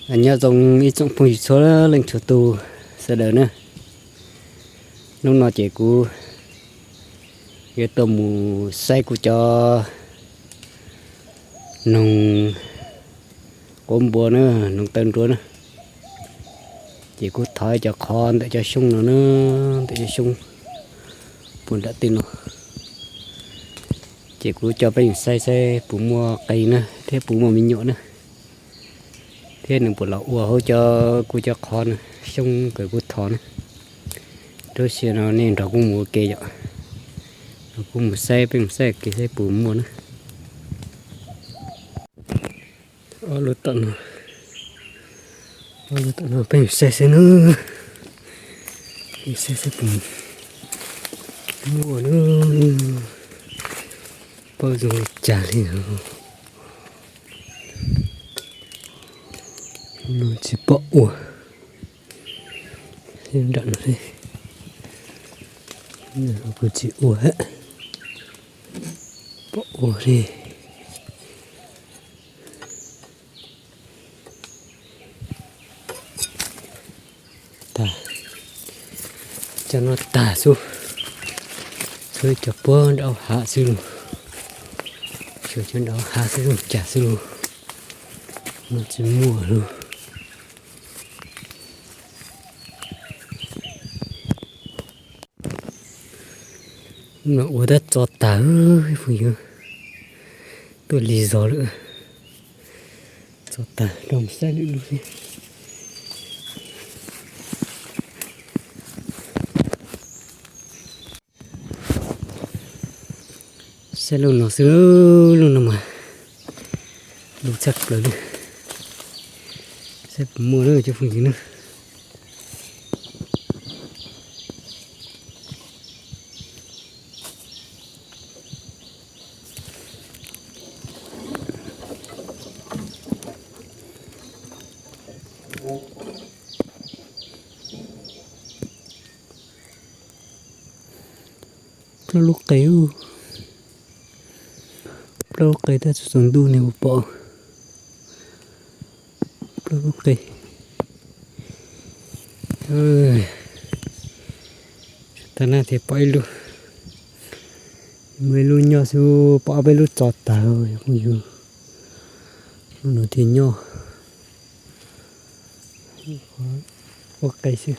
Nyob zoo ib tsoom phooj ywg txhua leej txhua tus sawv daws na. Hnub no ces kuv yuav tuaj mus saib kuv cov noog quav npua na, noog taw nruab na. Ces kuv thov cov qhov ntawm cov xyoob no na, ntawm cov xyoob puag nram tej no. Ces kuv coj peb saib saib puas muaj qe na thiab puas muaj me nyuam na, thiab nws puas los ua hauv cov kuv cov qhov na, xyoob kws kuv thov na. Lub sij hawm no nej nrog kuv mus ua ke yom, nrog kuv mus saib, peb mus saib kev saib puas muaj na. Ob lub tom no, ob lub tom no peb mus saib saib na, peb saib saib puas muaj na. Paub zoo li cas li. No tsis pom ua. Nram no kuv tsis ua, pom ua li. Tag, cov no tag xwb, tshuav cov puag nram hav xwb los, tshuav cov nram hav xwb zoo cas xwb los, no tsis muaj lawm. No ua tab tso tag, phooj ywg, tuaj lig zog lawm, tso tag, rau mus saib lwm lub thiab. Saib lub no xwb, lub no mas lub tshaj plaws li. Saib puas muaj na cov phooj ywg na. Plaub lub qe, plaub lub qe tab txog tsaus ntuj ne puas pom. Plaub lub qe. Tag na thiaj pom ib lub, muaj ib lub nyob xwb, pom ob peb lub tso tag, phooj ywg. Lub no thiaj nyob, ua qe xwb.